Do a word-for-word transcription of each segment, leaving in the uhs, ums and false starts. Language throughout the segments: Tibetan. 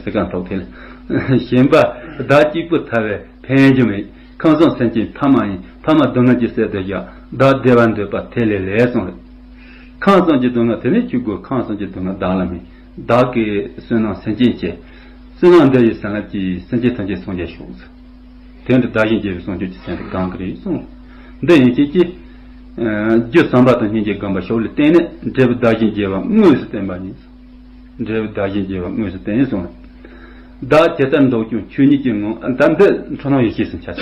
ཟེར་གང་ཐོག་དེ་ལ། ཞེན་པ་བདག་གཅིག་པུ་ཐར་བས་ཕན་རྒྱུ་མེད། ཁམས་གསུམ་སེམས་ཅན་ཕ་མ་ཡིན། ཕ་མ་སྡུག་བསྔལ་གྱིས་བསད་དུ་བཞག་བདག་བདེ་བར་འདོད་པ་དེ་ལས་ལེགས་གསུངས་རེད། ཁམས་གསུམ་གྱི་སྡུག་བསྔལ་དེ་ནི་ཆོས་སྒོ་ཁམས་གསུམ་གྱི་སྡུག་བསྔལ་བདག་ལ་མེད། བདག་གི་བསོད་ནམས་སེམས་ཅན་བྱེད། བསོད་ནམས་འདི་ཡི་བྱིན་རླབས་ཀྱིས་སེམས་ཅན་ཐམས་ཅད་སངས་རྒྱས་ཤོག་དེ་འདྲ་བདག་གཞན་བརྗེ་བའི་སངས་རྒྱས་ཀྱི་སེམས་དེ་གང་གི་རེད་གསུངས། འདི་ཡན་ཆད་ཀྱིས། རྒྱུ་བསམ་པ་དང་སྙིང་རྗེ་སྒོམ་པ་ཤོག་ལ་བརྟེན་ནས་འབྲས་བུ་བདག་གཞན་བརྗེ་བ་དངོས་སུ་བསྟན་པ་ཡིན། འབྲས་བུ་བདག་གཞན་བརྗེ་བ་དངོས་སུ་བསྟན་ཡིན་གསུངས། བདག་ཇི་ལྟར་འདུག་ཀྱང་ཆོས་ཉིད་ཀྱི་ངང་། ད་འདི་འཁྲུལ་སྣང་ཡེ་ཤེས་སུ་འཆར།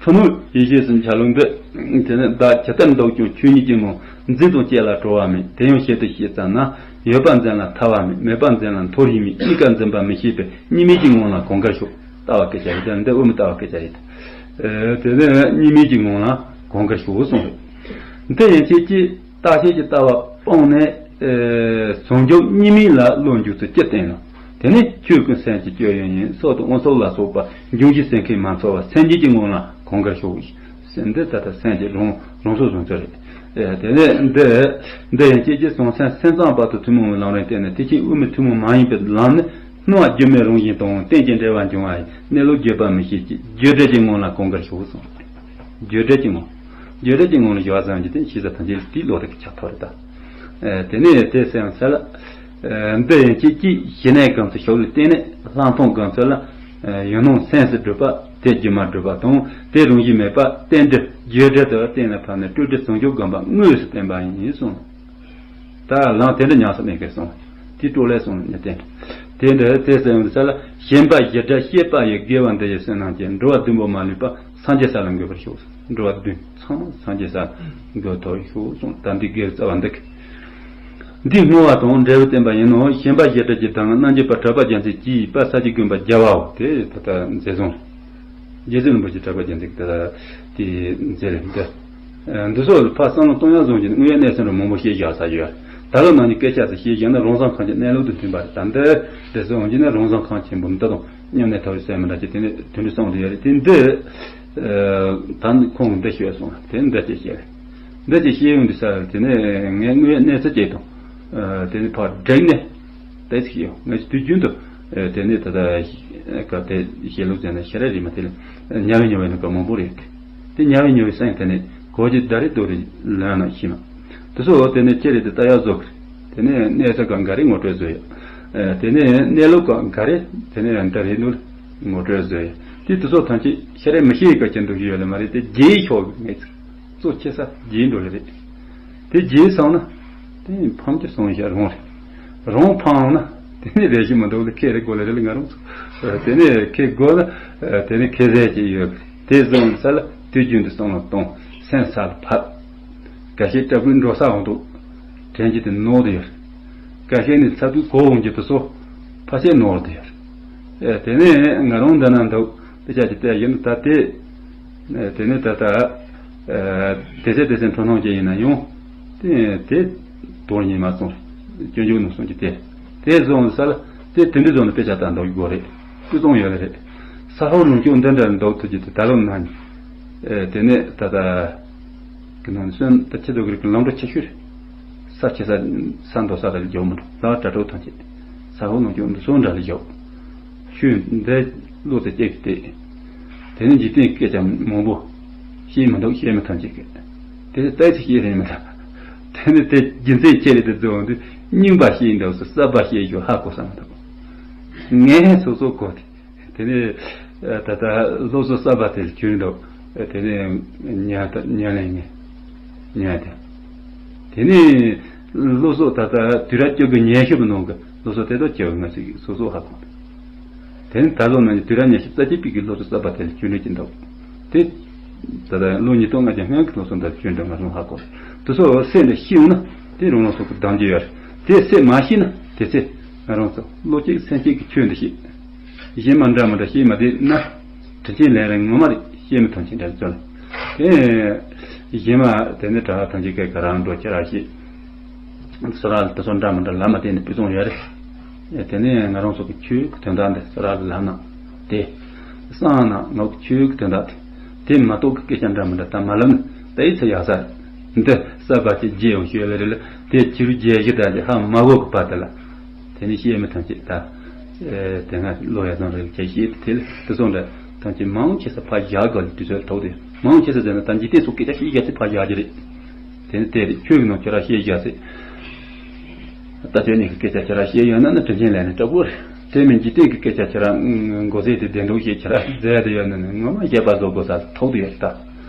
འཁྲུལ་སྣང་ཡེ་ཤེས་སུ་འཆར་ལུགས་འདི། དེ་ནི་བདག་ཇི་ལྟར་འདུག་ཀྱང་ཆོས་ཉིད་ཀྱི་ངང་། འཛིན་དང་བཅས་ལ་གྲོལ་བ་མེད། དེ་ཡང་ཞིབ་ཏུ་ཤེས་ཙམ་ན། ཡོད་པ་འཛིན་ལ་ཐར་བ་མེད། མེད་པ་འཛིན་ལ་མཐོ་རིས་མེད། གཉིས་ཀ་འཛིན་པ་མི་ཤེས་པས་གཉིས་མེད་ཀྱི་ངང་ལ་གང་གར་ཞོག་ལྟ་བ་སྐད་ཆ་རེད། འདི་དབུ་མའི་ལྟ་བ་སྐད་ཆ་རེད། དེ་ནས་གཉིས་མེད་ཀྱི་ངང་ལ་གང་གར་ཞོག་གསུངས་རེད། འདི་ཡན་ཆད་ཀྱིས་བརྟག་དཔྱད་ཀྱི་ལྟ་བ་སྤངས་ནས། བྱང་ཆུབ་གཉིས་མེད་ལ་བློ་འཇུག་ཚུལ་ཅི་བསྟན་ན། དེ་ནི་ཆོས་ཀུན་སེམས་ཀྱི་སྤྱོད་ཡུལ་ཡིན། སྲོག་དང་དབང་ཕྱུག་ལ་སོགས་པ་འབྱུང་བཞི་སེམས་ཁམས་མ་འཚོ་བར་སེམས་བསྐྱེད་ཀྱི་ངང་ལ་གང་གར་ཞོག་འདི་ད་ལྟ་སེམས་ཀྱི་རང་རང་སོ་བཟུང་ཚུལ་རེད། དེ་ནས་འདི་འདི་ཡན་ཆད་ཀྱིས་བྱང་སེམས་སེམས་ཙམ་བར་དུ་ཐུན་མོང་བའི་ལམ་རིམ་བསྟན་ནས། དེ་ཕྱིར་དབུ་མའི་ཐུན་མོང་མ་ཡིན་པའི་ལམ་ནི། སྣང་བ་སྒྱུ་མའི་རང་བཞིན་དང་། རྟེན་ཅིང་འབྲེལ་བར་འབྱུང་བ་ཡི། གནས་ལུགས་བརྗོད་པ་མི་ཤེས་ཀྱི། བརྗོད་བྲལ་གྱི་ངང་ལ་གང་གར་ཞོག་གསུངས། བརྗོད་བྲལ་གྱི་ངང་། བརྗོད་བྲལ་གྱི་ངང་ལ་ཞོག་ཙམ་གྱི་དེ་ཤེས་བྱ་ཐམས་ཅད་དེའི་བློ་དེ་གི་ཆགས་ཐོག་རེད་ད། དེ་ནས་དེ་སེམས་ཚད་ལ། འདི་ཡན་ཆད་ཀྱིས་ཞི་གནས་སྒོམ་ཚུལ་ཤོག་ལ་བརྟེན་ནས། ལྷག་མཐོང་སྒོམ་ཚུལ་ལ། ཡུལ་སྣང་སེམས་སུ་སྒྲུབ་པ་དེ་སྒྱུ་མར་སྒྲུབ་པ་དང་། དེ་རང་བཞིན་མེད་པ་རྟེན་འབྲེལ་བརྗོད་བྲལ་དུ་གཏན་ལ་ཕབ་ནས། སྤྲོས་བྲལ་བྱང་ཆུབ་སྒོམ་པ་དངོས་སུ་བསྟན་པ་ཡིན་གསུངས། ད་ལམ་དེ་འདྲ་ཉམས་སུ་ལེན་དགོས་གསུངས། དེ་སྤྲོ་ལས་གསུངས་ནས་བསྟན། དེ་འདྲ་དེ་ཟེར་ཡོང་དུས་ས་ལ། ཞེན་པ་བཞི་བྲལ་ཤེས་པ་ཡི། དགེ་བ་འདི་ཡི་བསོད་ནམས་ཀྱིས། འགྲོ་བ་བདུན་པོ་མ་ལུས་པ། སངས་རྒྱས་ས་ལ་འགོད་པར་ཤོག་འགྲོ་བ་བདུན་ཚང་མ་སངས་རྒྱས་ས་ལ་འགོད་ཐུབ་ཤོག་གསུངས། ད་འདི་དགེ་བའི་རྩ་བ་འདི་གི། འདི་བསྔོ་བ་དང་འབྲས་བུ་བསྟན་པ་ཡིན་ནོ། ཞེན་པ་བཞི་བྲལ་གྱི་གདམས་ངག་རྣམ་འབྱེད་པ་གྲགས་པ་རྒྱལ་མཚན་གྱིས་པ་ས་ཀྱི་དགོན་པ་རྒྱལ་བའོ། དེ་ད་ལྟ་མཛད་བཟུང་། རྗེ་བཙུན་རིན་པོ་ཆེ་གྲགས་པ་རྒྱལ་མཚན་གྱིས་ད་ལྟ་དེ་མཛད་རེད་འདི། འདི་སོགས་ལ་ཕར་བསམ་བློ་གཏོང་ཡག་བཟུང་གི་དངོས་ཡོད་གནས་ཚུལ་རུ་མང་པོ་བཤད་བཞག་ས་ཡོད། ད་ལོ་ནང་གི་སྐད་ཆ་ཚོ་བཤད་བཞག་ན་རང་བྱུང་ཁམས་ཀྱི་གནས་ལུགས་དང་མཐུན་པ་རེད། ད་འདི་འདི་སོགས་འོང་གི་ན་རང་བྱུང་ཁམས་ཆེན་པོ་འདི་དང་མཉམ་གནས་ཐོབ་ཟེར་མི་འདྲ་ཅིག་དེ་ནས་དོན་འགྲུབ་གསུངས་དེ་ཡོད་རེད། དེ་འདི། ད་ནི་ཁོང་འདི་ཤོད་སོང་དེ་འདི་ཅིག་བཤད་རེད། འདི་ཅིག་བཤད་ཡོང་དུས་ས་དེ་ནས་ངས་དངོས་ཡོད་གནས་ཚུལ་ཅིག་དང་། དེ་ནས་ཕར་བསྒྲིགས་ནས་དེ་ཅིག་བཤད་ཡོང་། ངས་དུས་རྒྱུན་དུ་དེ་ནས་ད་ལྟ་སྐབས་དེ་བཤད་ལུགས་ཟེར་ན་ཤེས་རབ་རིག་མ་དེ་ལ་ཉ་བའི་ཉོ་བའི་ནང་ག་མང་པོ་རེད། དེ་ཉ་བའི་ཉོ་བའི་སེམས་དེ་ནས་གོ་རྒྱུ་ད་རེ་དོ་རེ་ལོན་ན་ཤི་མ། དེ་ཚོ་དེ་ནས་ཅི་རེད་དེ་ལྟ་ཡག་བཟོ་གི་རེད། དེ་ནས་གནས་ཚུལ་གང་ག་རེ་ངོ་སྤྲོད་བཟོ་ཡག་དེ་ནས་གནས་ལུགས་གང་ག་རེ་དེ་ནས་ཡང་ད་རེ་ནུར་ངོ་སྤྲོད་བཟོ་ཡག་དེ་དེ་ཚོ་ཐམས་ཅད་ཤེས་རབ་མི་ཤེས་ག་ཅན་འདུག་ཡོད་ལ་མ་རེད། དེ་རྗེས་ཤོག་གི་ངེས་ཚིག་གཙོ་ཆེ་ས་རྗེས་འགྲོ་ཡག་རེད། དེ་རྗེས་སོང་ན་དེ་ཕམ་གྱི་སོང་ཤག་རང་རེད། རང་ཕམ་ན་དེ་ནས་རེ་ཞིག་མི་འདུག་ལ་ཁེ་རེ་དགོས་ལ་རེ་ལ་ང་རང་ཚོ་དེ་ནས་ཁེ་དགོས་ལ་དེ་ནས་ཁེ་ཟས་ཅིག་ཡོད་གི་རེད། དེ་བཟུང་ས་ལ་དུས་རྒྱུན་དུ་བསམ་བློ་གཏོང་སེམས་ས་ལ་ཕབ། འགའ་ཤས་སྐྲག་པའི་འགྲོ་ས་འོང་འདུག་དྲན་གྱི་དེ་ནོར་དུ་ཡོད། འགའ་ཤས་ནི་ཚ་དུས་གོ་འོང་གྱི་དུ་སོ་ཕ་ཆད་ནོར་དུ་ཡོད། དེ་ནས་ང་རང་འདི་ན་འདུག་དེ་ཆ་གྱི་ལྟས་ཡིན་ད་དེ། དེ་ནས་ད་ལྟ། དེ་ཚེ་དེ་ཚེ་འཁྲུལ་སྣང་ཅན་ཡིན་ན་ཡང་། དེ་དེ་དོར་ཉིན་མ་སོང་། སྐྱོན་བརྗོད་ནང་སོང་གྱི་དེ། དེ་བཟུང་ས་ལ་དེ་དེ་འདྲ་བཟུང་ནས་དཔེ་ཆ་ལྟ་འདུག་དགོས་རེད། ཀུན་སློང་ཡོད་ལེ་རེད། ས་ཧོར་ལུང་ཕྱོགས་འདི་འདྲ་འདུག་ཐུབ་ཀྱི་དེ་ད་ལོ་ན། དེ་ནས་ད་ལྟ། གི་ནང་སོན་ད་ཆེ་དོ་གི་རིགས་ལམ་འགྲོ་ཆེ་ཤོས་རེད། ས་ཆེ་ས་ས་མདོ་ས་ར་ལ་རྒྱག་མི་འགྲོ་ལ་གྲ་གྲོགས་ཐམས་ཅད་ས་ཧོར་ལུང་ཕྱོགས་འདི་སོང་འདྲ་ལ་རྒྱག་ཤོས་འདི་བློ་དེ་སྐྱེ་གི་དེ། དེ་ནས་འཇིག་རྟེན་སྐད་ཆ་མང་པོ་ཤེས་མི་འདུག་ཤེས་མི་ཐམས་ཅད་ཀྱི་དེ་ལྟ་ཚིག་ཤེས་རེད་མི་འདུག་དེ་ནས་དེ་རྒྱུ་མཚན་ཆེ་རེད་དེ་རྫོགས་འདི་རྙིང་པ་ཤེས་འདུག་སུ་གསར་པ་ཤེས་ཞོར་ཧ་གོ་ས་མི་འདུག་ངས་སོ་སོ་གོ་དེ། དེ་ནས་ད་ལྟ་སློབ་གསོ་གསར་པ་དེ་ལ་བྱོན་འདུག་དེ་ནས་ཉན་ད་ཉན་ལེ་ཉན་ཉན་དེ། དེ་ནས་སློབ་གསོ་ད་ལྟ་དུས་རབས་བཅུ་དགུ་ཉི་ཤུ་པའི་ནང་གི་སློབ་གསོ་དེ་དག་བཅུ་ང་ཚོས་སོ་སོ་ཧ་གོ་དེ་ནས་ད་ལོ་ནང་གི་དུས་རབས་ཉི་ཤུ་རྩ་གཅིག་པའི་གི་སློབ་གསོ་གསར་པ་དེ་ལ་བྱོན་འདུག་ཀྱི་འདུག་དེ། ད་ལྟ་ལོ་ཉིས་སྟོང་ལྔ་བརྒྱ་སྔོན་གྱི་སློབ་གསོ་འདི་བྱོན་འདུག་ང་རང་ཧ་གོ་དེ་ཚོ་སེམས་ལ་ཤེས་ཡོང་ན་དེ་རང་རང་སོ་སོ་གདམ་རྒྱུ་ཡོད་རེད། དེ་སེམས་མ་ཤེས་ན་དེ་ཚེ་ང་རང་ཚོ་བློ་གཅིག་སེམས་གཅིག་གི་ཆོས་འདི་ཤེས། གཞན་མ་འདྲ་མི་འདྲ་ཤེས་མ་བསྡད་ན། དྲིན་ཆེན་ལས་རིང་ངོ་མ་རེད་ཤེས་མི་ཐོན་ཆེན་འདྲ་ཚོད། དེ། གཞན་མ་དེ་ནི་གྲྭ་བ་ཐམས་ཅད་ཀྱི་ག་རང་འགྲོ་ཁྱེར་ར་ཤེས། སོ་ར་ལ་དེ་ཚོ་འདྲ་མི་འདྲ་ལབ་མ་བསྡད་ནས་ཕུན་སུམ་ཡོད་རེད། དེ་ནས་ང་རང་ཚོ་གི་ཆོས་ཀྱི་དོན་དག་འདི་སོ་ར་ལ་ལབ་ན། དེ། གསང་ན་ངོ་གི་ཆོས་ཀྱི་དོན་དག་དེ། དེ་མ་གཏོགས་ཀྱི་སྐད་ཆ་འདྲ་མི་འདྲ་ད་མ་ལབ་ན་ད་ཡིད་ཚ་ཡག་ས་རེད། འདི་གསར་པ་ཅིག་རྗེས་ཡང་ཤོད་ལེ་རེད་ལ་དེ་ཕྱི་རུ་རྒྱལ་གཞི་དག་ཅིག་ཧ་མ་གོ་གི་བར་དུ་ལ། དེ་ནི་ཤེས་མི་ཐམས་ཅད་ད། དེ་སྔ་ལོ་ཡ་ཙང་རེད་ཁྱེད་ཤེས་དེ་དེ་སོང་འདྲ་ཐམས་ཅད་མང་ཆེ་ས་ཕར་བཞག་དགོས་ལ་དུས་ཚོད་ཐོག་དེ་མང་ཆེ་ས་ཟེར་ན་ད་འཇིག་རྟེན་སོགས་སྐད་ཆ་ཤེས་རྒྱ་ཆེ་ཕར་བཞག་རྒྱུ་རེད། དེ་ནི་དེ་རེད་ཁྱོད་ཀྱི་ནང་ཁྱོད་རང་ཤེས་རྒྱ་ཆེ། ད་ཁྱོད་ཉིད་ཀྱི་སྐད་ཆ་ཁྱོད་རང་ཤེས་ཡོད་ན་ནི་དྲིན་ཆེན་ལས་ནི་སྐྲག་པོ་རེད། དེ་མིན་འཇིག་རྟེན་གྱི་སྐད་ཆ་ཁྱོད་རང་མགོ་ཟས་དེ་བདེ་འདུག་ཞེས་ཁྱོད་རང་མཛད་དེ་ཡོད་ན་ནི་ངོ་མ་བཤད་པ་བཟོ་དགོས་ས་ཐོག་ཏུ་ཡོད་ད།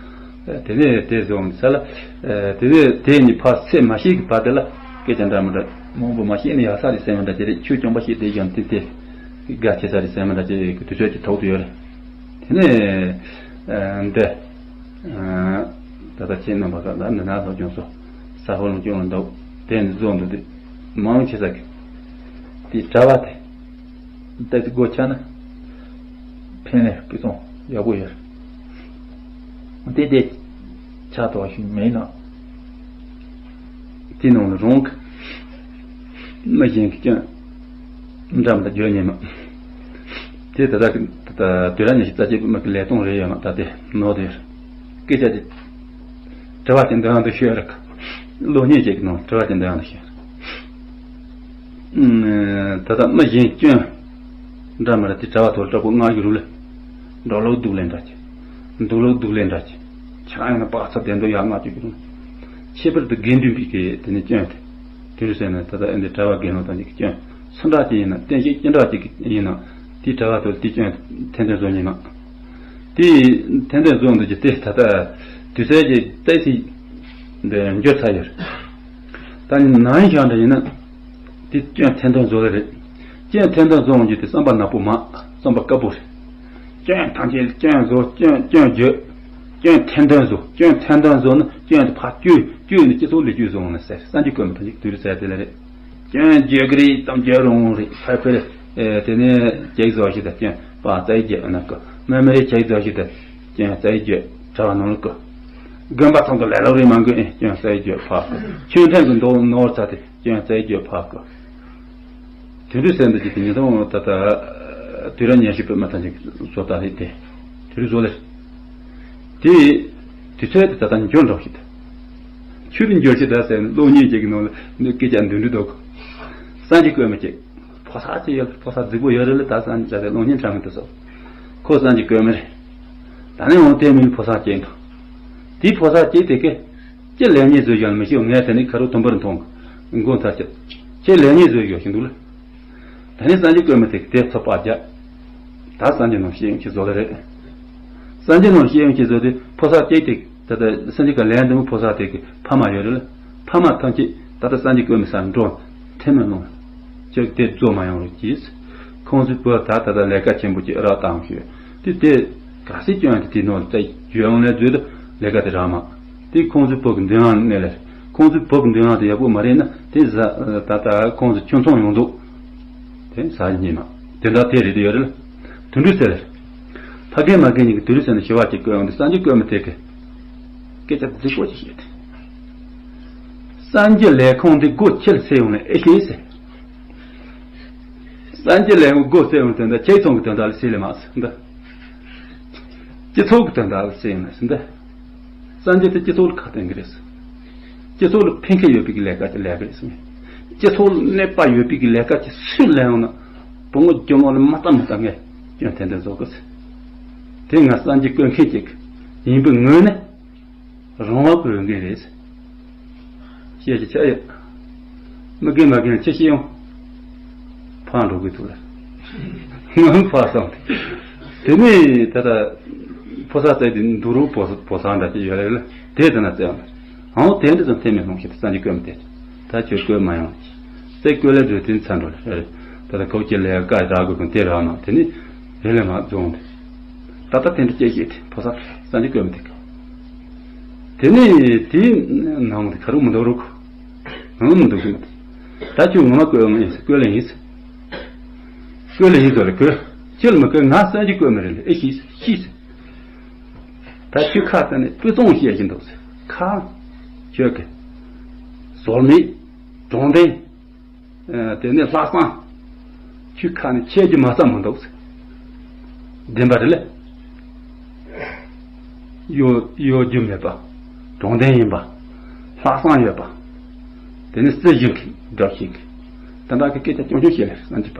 དེ་ནས་དེ་བཟུང་ས་ལ། དེ་ནས་དེ་ནི་ཕར་ཚད་མ་ཤེས་ཀྱི་བར་དེ་ལ་སྐད་ཆ་འདྲ་མི་འདྲ་མང་པོ་མ་ཤེས་ནས་ཡག་ས་རེད་སེམས་འདྲ་ཅི་རེད་ཁྱོད་སྐྱོན་པ་ཤེས་དེ་ཀྱང་དེ་དེ་དགའ་ཆེ་ས་རེད་སེམས་འདྲ་ཅི་རེད་དུས་ཚོད་ཀྱི་ཐོག་ཏུ་ཡོད་རེད། དེ་ནས་འདི་ད་ལྟ་ཁྱེད་རྣམ་པ་ག་ལ་འདི་ན་ལྷོ་ལྗོངས་སུ་ས་ཧོ་ལུང་སྐྱོང་འདུག་དེ་ནི་བཟོ་འདུག་དེ་མང་ཆེ་ས་གི་དེ་གྲྭ་བ་དེ། ད་ཅི་སྒོ་ཆགས་ན། ཕན་ནས་སྤུས་གཙང་ཡག་པོ་ཡོད། དེ་དེ་ཆགས་ཐོག་ཞིག་མེད་ན། དེ་ནང་ལ་རང་གི་མི་གཞན་གྱི་སྐྱོན་འདྲ་མི་འདྲ་བརྗོད་ཉན་མ། དེ་ད་ལྟ་གི་ད་ལྟ་དུས་རབས་ཉི་ཤུ་རྩ་གཅིག་པའི་མི་གི་ལས་སྟངས་རེད་ཡོད་མ་ད་དེ་ནོར་དེ་ཡོད། སྐད་ཆ་དེ་དྲི་བ་དེ་འདི་ནང་དུ་ཤོད་ར་གི་བློ་སྙིང་བྱེད་ཀྱི་ནང་དྲི་བ་དེ་འདི་ནང་དུ་ཤོད། ད་ལྟ་མི་གཞན་སྐྱོན་འདྲ་མི་འདྲ་དེ་གྲྭ་བ་ཐོར་དྲག་པོ་སྔགས་ཡུལ་རུ་ལ་འགྲོ་ལུགས་སྡུག་ལས་འདྲ་ཅིག་འདུག་ལུགས་སྡུག་ལས་འདྲ་ཅིག་ཆ་ཡང་ན་དཔག་ཚད་བདེ་འདོད་ཡག་སྔགས་ཀྱི་རུ་ཁྱད་པར་དུ་དགེ་འདུན་པའི་གི་དེ་ནི་སྐྱོན་དེ་དེ་རུ་ཟེར་ན་ད་ལྟ་ཨེ་འདི་གྲྭ་བ་དགེ་སློང་དང་ཅིག་སྐྱོན་སུ་འདྲ་ཅིག་ཡིན་ན་བསྟན་བཤིག་ཅི་འདྲ་ཅིག་ཡིན་ན་དེ་གྲྭ་བ་ཐོར་དེ་སྐྱོན་ཐེར་འདོན་བཟོ་ཉིན་མ་དེ་ཐེར་འདོན་བཟོ་འདུག་ཅིག་དེ་ད་ལྟ་དུས་ཚོད་ཀྱི་ཏོག་ཙམ་འདི་འགྱུར་ཚར་ཡོད། ད་ནང་བཞིན་འདྲ་ཡིན་ན། དེ་སྐྱོན་ཐེར་འདོན་བཟོ་ལེ་རེད། སྐྱོན་ཐེར་འདོན་བཟོ་འོང་རྒྱུ་དེ་བསམ་པ་ནག་པོ་མ། བསམ་པ་དཀར་པོ་རེད། སྐྱོན་ཐམས་ཅད་སྐྱོན་བཟོ་སྐྱོན་སྐྱོན་བརྗོད། སྐྱོན་ཐེར་འདོན་བཟོ་སྐྱོན་ཐེར་འདོན་བཟོ་ན་སྐྱོན་དེ་ཕར་བསྐྱུར་བསྐྱུར་ནས་སྤྱི་ཚོགས་ལས་བསྐྱུར་བཟོ་འོང་ན་ཟེར་སངས་རྒྱས་བཀོད་མི་ཐམས་ཅད་དུས་རེ་ཟེར་དེ་ལེ་རེད། སྐྱོན་བརྗོད་ཀྱི་རེད་དམ་བརྗོད་རུང་རེད་ཕར་ཕེར། དེ་ནས་ཅེག་བཟོ་ཞིག་དང་སྐྱོན་པ་རྩ་བའི་བརྗོད་ན་ཀོ་མི་མི་རེད་ཅེག་བཟོ་ཞིག་དང་སྐྱོན་རྩ་བའི་བརྗོད་གྲྭ་བ་ནང་ལ་ཀོ་དགོན་པ་ཚང་དུ་ལས་སློབ་རེ་མ་དགོས་ཨེ་སྐྱོན་གསལ་བརྗོད་ཕག་ཆོས་ཕྲན་གྱི་མདོག་ནོར་ཚ་དེ་སྐྱོན་གསལ་བརྗོད་ཕག་དེ་འདྲ་ཟེར་འདི་ཅི་དེ་ཉིས་སྟོང་ད་ལྟ་དུས་རབས་ཉི་ཤུ་པའི་མ་ཐམས་ཅད་བཟོ་ལྟ་རེད་དེ་དེ་རུ་བཟོ་ལེ། དེ་དུས་ཚོད་དེ་ད་ལྟ་འགྱུར་འགྲོ་ཞིག་ད་ཆུ་རུ་འགྱུར་ཞིག་ད་ཟེར་ནས་བློ་ཉིད་ཅིག་གི་ནང་ལ་ནི་སྐད་ཆ་འདུན་འདྲི་འདུག་སངས་རྒྱས་བཀོད་མི་ཅིག་ཕོ་གསར་ཅིག་ཡོད་ཕོ་གསར་རྫིག་པོ་ཡོད་རེད་ལ་ད་སངས་རྒྱས་ད་ལྟ་བློ་ཉིད་དྲན་མི་འདུག་སོ། ཁོ་སངས་རྒྱས་བཀོད་མི་རེད། ད་ནི་འོང་དེ་མིན་ཕོ་གསར་ཅིག་འདུག་དེའི་ཕོ་གསར་ཅིག་དེ་གས་ཅི་ལས་ཉེས་བཟོས་ཀྱང་མི་ཤེས་ངས་དེ་ནི་ཁ་རུ་དུམ་བུར་མཐོང་གི་མགོ་མཐའ་ཅི་ཅི་ལས་ཉེས་བཟོས་ཀྱང་ཞིག་འདུག་ལ། ད་ནི་སངས་རྒྱས་བཀོད་མི་དེ་གས་དེ་ཚོ་པ་རྒྱ། ད་སངས་རྒྱས་རྣམས་ཤེས་ཡོན་གྱི་བཟོ་ལ་རེད། སངས་རྒྱས་རྣམས་ཤེས་ཡོན་གྱི་བཟོ་དེ་ཕོ་གསར་ཅིག་དེ་ད་ལྟ་སངས་རྒྱས་ཀྱི་ལན་དུ་ཕོ་གསར་དེ་གི་ཕ་མ་ཡོད་རེད་ལ། ཕ་མ་ཐམས་ཅད་ད་ལྟ་སངས་རྒྱས་བཀོད་མི་སར་འགྲོ་ཐེ་མི་གནང་། ཅིག་དེ་རྫོགས་མ་ཡོང་རུ་གྱིས། ཁོང་ཚོའི་བུ་ད་ད་ལྟ་ལས་ཀ་ཆེན་པོ་ཅིག་རག་བཏང་ཞུས། དེ་དེ་ག་སྲིད་སྐྱོན་དེ་དེ་ནོར་ད་ཡོད་ཡོང་ལས་བཟོས་ཏེ་ལས་ཀ་དེ་རག་མ། དེ་ཁོང་ཚོའི་བུ་གི་མདུན་ལམ་ནས་ལས་ཁོང་ཚོའི་བུ་གི་མདུན་ལམ་དེ་ཡག་པོ་མ་རེད་ན་དེ་ཟ་ད་ལྟ་ཁོང་ཚོ་ཁྱོད་ཚོང་ཡོང་འདུག་དེ་ཟ་ཉེས་མ་དེ་འདྲ་དེ་རེད་དེ་ཡོད་རེད། དུད་འགྲོ་ཟེར། ཕ་རྒན་མ་རྒན་གཉིས་ཀྱི་དུད་འགྲོ་ཟེར་ནས་ཞི་བ་ཅིག་བཀོད་ཡོང་དུས་སངས་རྒྱས་བཀོད་མི་དེ་གི་སྐད་ཆ་རྫིག་པོ་ཅིག་བཤད་དེ། སངས་རྒྱས་ལས་ཁུངས་འདི་སྒོ་ཕྱེ་ལ་ཟེར་ཡོང་ནས་ཨེ་ཤེས་ཟེར། སངས་རྒྱས་ལས་ཁུངས་སྒོ་ཕྱེ་ཡོང་དོན་དག་ཁྱེད་ཚོང་གི་དོན་དག་ལ་ཟེར་ལེ་མ་ཟེར་འདི། སྤྱི་ཚོགས་ཀྱི་དོན་དག་ལ་ཟེར་ཡོང་ནས་ཟེར་འདི། སངས་རྒྱས་དེ་སྤྱི་ཚོགས་ལ་ཁ་གཏད་གི་རེད། སྤྱི་ཚོགས་ལ་ཕན་ཁེ་ཡོད་པའི་གི་ལས་ཀ་ཅིག་ལས་གི་རེད་ཟེར། སྤྱི་ཚོགས་ལ་གནོད་པ་ཡོད་པའི་གི་ལས་ཀ་ཅིག་སུས་ལས་ཡོང་ན་བུ་མོ་རྒྱུ་མོ་ལ་མ་ལྟ་མ་ལྟ་ངས་སྐྱོན་ཐེར་འདོན་བཟོ་གི་ཟེར། དེ་ང་སངས་རྒྱས་བཀོད་མཁན་ཅིག་ཡིན་པའི་ངོས་ནས་རང་དབང་གི་འོས་འགན་རེད་ཟེར། བཤད་ཀྱི་ཆ་ཡོད། མི་རྒན་མ་རྒན་ཅི་བཤད་ཡོང་། ཕར་འགྲོ་དགོས་ཐུག་ལ། ངའང་ཕར་སོང་སྟེ། དེ་ནས་ད་ལྟ་ཕོ་གསར་བཙལ་ཏེ་འདུག་རུང་ཕོ་ཕོ་གསར་འདྲ་ཅིག་ཡོད་རེད་ལ་དེ་དེ་ན་བཙལ་ཡོང་། ཨང་དེ་འདྲ་ཙམ་ཐེ་མེད་ལོང་ཞིག་ཏུ་སངས་རྒྱས་བཀོད་མི་དེ། ད་ཁྱོད་བཀོད་མ་ཡོང་། རྩེ་བཀོད་ལས་བཟོས་དེ་ཚ་འགྲོ་ལ་རེད། ད་ལྟ་ཁོ་ཀྱི་ལས་ཀ་རག་དགོས་ཀུན་དེ་རག་ན་དེ་ནི་རེ་ལས་མ་རྫོང་དེ། ད་ལྟ་དེ་འདྲ་སྐྱེ་ཤེས་དེ་ཕོ་གསར་སངས་རྒྱས་བཀོད་མི་དེ་ག་དེ་ནས་དེའི་ནང་དུ་ཁ་རུ་མི་འདུག་རུག་ང་མི་འདུག་གི་མི་འདུག་ད་ཁྱོད་ངོ་མ་བཀོད་ཡོང་ཡིན་བཀོད་ལེ་ཡིན། བཀོད་ལེ་ཡིན་ཟེར་ལ་བཀོད་ཁྱོད་ལ་མི་བཀོད་ང་སངས་རྒྱས་བཀོད་མི་རེད་ལ་ཨེ་ཤེས་ཤེས། ད་ཁྱོད་ཁ་ཙ་ནས་སྤུས་གཙང་བཤད་ཀྱི་འདུག་ཟེར་ཁ། ཁྱོད་ཀྱི་ཟོལ་མེད་དྲང་བདེན། དེ་ནས་ལྷག་བསམ། ཁྱོད་ཁ་ནས་ཆད་རྒྱུ་མ་བསམ་མི་འདུག་ཟེར། བདེན་པ་རེད་ལ། གཡོ་གཡོ་སྒྱུ་མེད་པ། དྲང་བདེན་ཡིན་པ། ལྷག་བསམ་ཡོད་པ། དེ་ནས་རྩི་ཞིང་གི་སྒྲོག་ཞིང་གི། དེ་འདྲ་གི་སྐད་ཆ་རྐྱང་རྐྱང་བཤད་ལེ་སངས་རྒྱས་པ།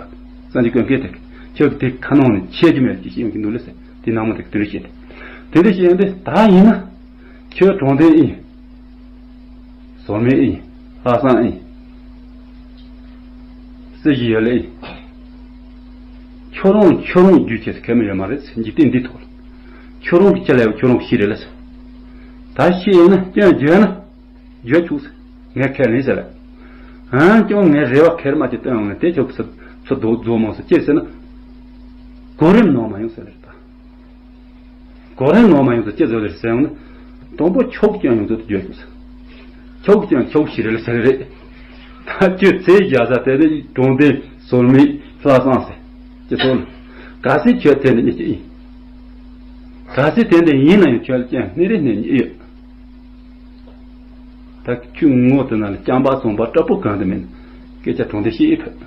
སངས་རྒྱས་ཀུན་དགའ་དེ་ཁྱོད་དེ་ཁ་ནང་ནས་ཆད་ཀྱི་མེད་ཅེས་བཤད་ཡོང་གི་འདུག་ལེ་ཟེར། དེ་ནག་མོ་དེ་དེ་འདྲ་བཤད་དེ། དེ་འདྲ་བཤད་ཡོང་དུས་ད་ཡིན་ན་ཁྱོད་དྲང་བདེན་ཨིན། ཟོལ་མེད་ཨིན། ལྷག་བསམ་ཨིན། སྲིད་ཞི་ཡོད་ལེ་ཨིན། ཁྱོད་རང་ཁྱོད་རང་རྒྱུ་ཆེ་ཁེ་མི་ཡོད་མ་རེད། འཇིག་རྟེན་འདི་ཐོག་ལ་ཁྱོད་རང་གི་ཅི་ལས་ཁྱོད་རང་གི་ཤི་རེད་ལེ་ཟེར། ད་ཤི་ཡོང་ན་སྐྱོན་བརྗོད་ན། བརྗོད་ཆོག་ཟེར། ངས་ཁས་ལེན་ཟེར་ལ། ཨང་ཀྱང་ངས་རེ་བ་ཁེར་མ་ཅིག་བཏོན་ཡོང་ནས་དེ་ཆོག་ཟེར་ཚུར་རྡོ་རྫོགས་མང་སོ་ཅི་ཟེར་ན། གོ་རིམ་ནང་མ་ཡོང་ཟེར་ལ་རེད་ད། གོ་རིམ་ནང་མ་ཡོང་ཟེར་ཅི་ཟེར་ལེར་ཟེར་ཡོང་ན། དང་པོ་ཆོག་ཀྱང་ཡོང་ཚུལ་དུ་བརྗོད་ཆོག་ཟེར། ཆོག་ཀྱང་ཆོག་ཤི་རེད་ལ་ཟེར་རེད། ད་ཁྱོད་ཚེ་རྒྱ་ས་དེ་ནི་དྲང་བདེན་ཟོལ་མེད་ལྷག་བསམ་ཟེར། ཅི་སོང་ལ། གལ་སྲིད་ཁྱོད་དེ་འདྲ་ཉིད་ཅིག་ཡིན། གལ་སྲིད་དེ་འདྲ་ཡིན་ན་ཡང་ཁྱོད་ལ་ཀྱང་སྣེ་རེ་སྣེ་གཉིས་ཡོད། ད་ཁྱོད་ངོ་དེ་ན་ལ་རྐྱང་པ་ཙོང་པ་སྐྲག་པོ་གང་དུ་མིན། སྐད་ཆ་དྲང་བདེན་བཤད་ཕོད།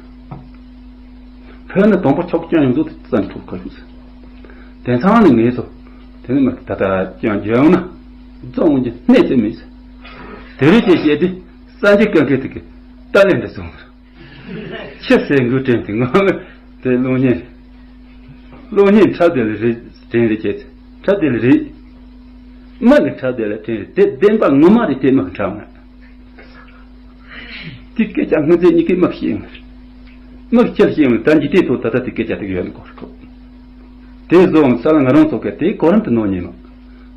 ཕོད་ན་དང་པོ་ཆོག་ཀྱང་ཡོང་ཚུལ་དུ་རྩ་ནས་ཐུག་ཁ་ཤུགས་ཟེར། དེང་སང་ནི་ངས་སོ། དེ་ནི་མ་ད་ལྟ་ཀྱང་བརྗོད་ཡོང་ན། རྫོང་གི་གནས་ཚད་མེད་ཟེར། དེ་རིགས་ཀྱི་བཤད་དུས་སངས་རྒྱས་ཀུན་དགའ་དེ་གི་ལྟ་ལན་འདི་སོང་ཟེར། ཁྱི་ཟས་འགུལ་དྲན་དེ་ངོ་མ་དེ་གློག་བརྙན། གློག་བརྙན་འཁྲབ་དེ་ལ་རེད་དྲན་རེད་བྱས། འཁྲབ་དེ་ལ་རེད། མི་གི་འཁྲབ་དེ་ལ་དྲན་རེད། དེ་བདེན་པ་ངོ་མ་རེད། དེ་མི་གི་འཁྲབ་ང་། དེ་སྐད་ཆ་སྔོན་ཚེ་གཉིས་ཀའི་མི་གི་བཤད་ཡོང་། མི་གི་ཁྱི་ལ་བཤད་ཡོང་ད་འཇིག་རྟེན་ཐོག་ད་ལྟ་དེ་སྐད་ཆ་དེ་གི་ཡོད་ནི་གོ་རེད་ཁོ། དེ་བཟོ་འོང་ས་ལ་ང་རང་ཚོ་གི་དེ་གོ་རིམ་དུ་ནོར་ཉེ་མ།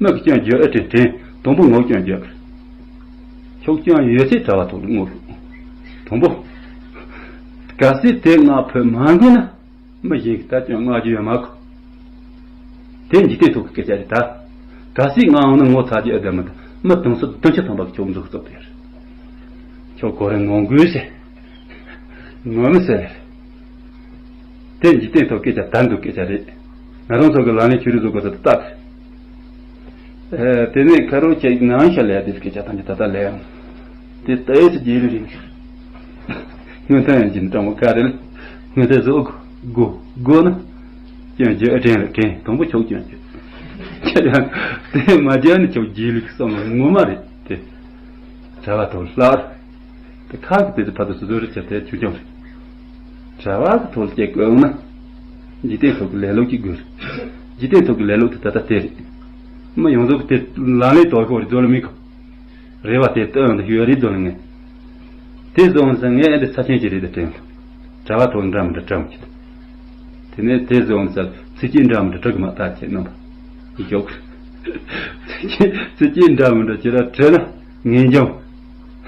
མི་གི་སྐྱོན་བརྗོད་ཨེ་དྲན་དྲན་དང་པོ་ངོ་སྐྱོན་བརྗོད། ཁྱོད་སྐྱོན་ཡོད་ཚད་གྲྭ་བ་ཐོག་ལ་ངོ་ཤོག་དང་པོ། གལ་སྲིད་དེ་ང་ཕོད་མ་འགུལ་ན། མི་གཞན་གྱི་ལྟ་སྐྱོན་མངགས་རྒྱུ་ཡོད་མ་གོ། དེ་འཇིག་རྟེན་ཐོག་གི་སྐད་ཆ་རེད་ད། གལ་སྲིད་ང་འོང་ན་ངོ་ཚ་རྒྱུ་ཨེ་བདེ་མི་འདུག་མི་དུང་སོ་བདུན་ཅུ་ཐམ་པ་གི་ཁྱོད་འཛུགས་གཙོ་དེར། ཁྱོད་གོ་རིམ་ངོ་འགུལ་ཟེར། ངོ་མི་ཟེར། དེ་འཇིག་རྟེན་ཐོག་སྐད་ཆ་དར་འདུག་སྐད་ཆ་རེད། ང་རང་ཚོ་གི་ལག་ལེན་ཆོས་རིག་བཟོ་དགོས་ས་དེ་ལྟ། ཨེ། དེ་ནས་ཁ་རོག་ཁྱེད་ནང་ཤ་ལས་དེ་སྐད་ཆ་ཐམས་ཅད་ད་ལྟ་ལས་ཡང་། དེ་ལྟ་ཡོད་ཚེ་རྗེས་ལུས་རིང་། སྔོན་ཐོན་ཡང་ཅིན་སྤྲང་མོ་ག་རེ་ལ། སྔོན་ཐོན་བཟོ་དགོས་དགོས་ན། སྐྱོན་བརྗོད་དྲན་ལ་དྲན་དང་པོ་ཆོག་སྐྱོན་བརྗོད། ཁྱེད་རང་དེ་མ་བརྗོད་ནི་ཆོག་རྗེས་ལུས་ཀྱི་བསམ་བློ་ངོ་མ་རེད་དེ། གྲྭ་བ་དང་ལྷག་དེ་ཁག་གི་དེ་ཚོ་ཕ་དུ་སུ་བཟོ་རེ་བྱ་དེ་ཆུང་ཆུང་རེད། གྲྭ་བ་གི་ཐོག་ལ་སྐྱེ་དགོས་ཡོང་ན། འཇིག་རྟེན་ཐོག་གི་ལེ་ལོ་གཅིག་དགོས་རེད། འཇིག་རྟེན་ཐོག་གི་ལེ་ལོ་དེ་ད་ལྟ་དེ་རེད། མི་ཡོངས་རྫོགས་ཀྱི་དེ་ལག་ལེན་དོར་ཤོག་རེད་རྫོགས་ལ་མི་གོ། རེ་བ་དེ་ལྟ་ཡོང་དུ་ཡོད་རེད་རྫོགས་ལ་ངས། དེ་བཟོ་འོང་ཟེར་ངས་ཨེ་འདི་ཚ་ཆེན་གྱི་རེད་དུ་དྲན། གྲྭ་བ་ཐོག་འདྲ་མི་འདྲ་བཀྲམ་གྱི། དེ་ནས་དེ་བཟོ་འོང་ཟེར་ཚིག་གཅིག་འདྲ་མི་འདྲ་གྲག་གི་མ་ཐག་ཆད་རྣམ་པ། ཡོག་ཚིག་གཅིག་འདྲ་མི་འདྲ་ཅི་ར་བྲིས་ན། ངེས་འབྱུང་།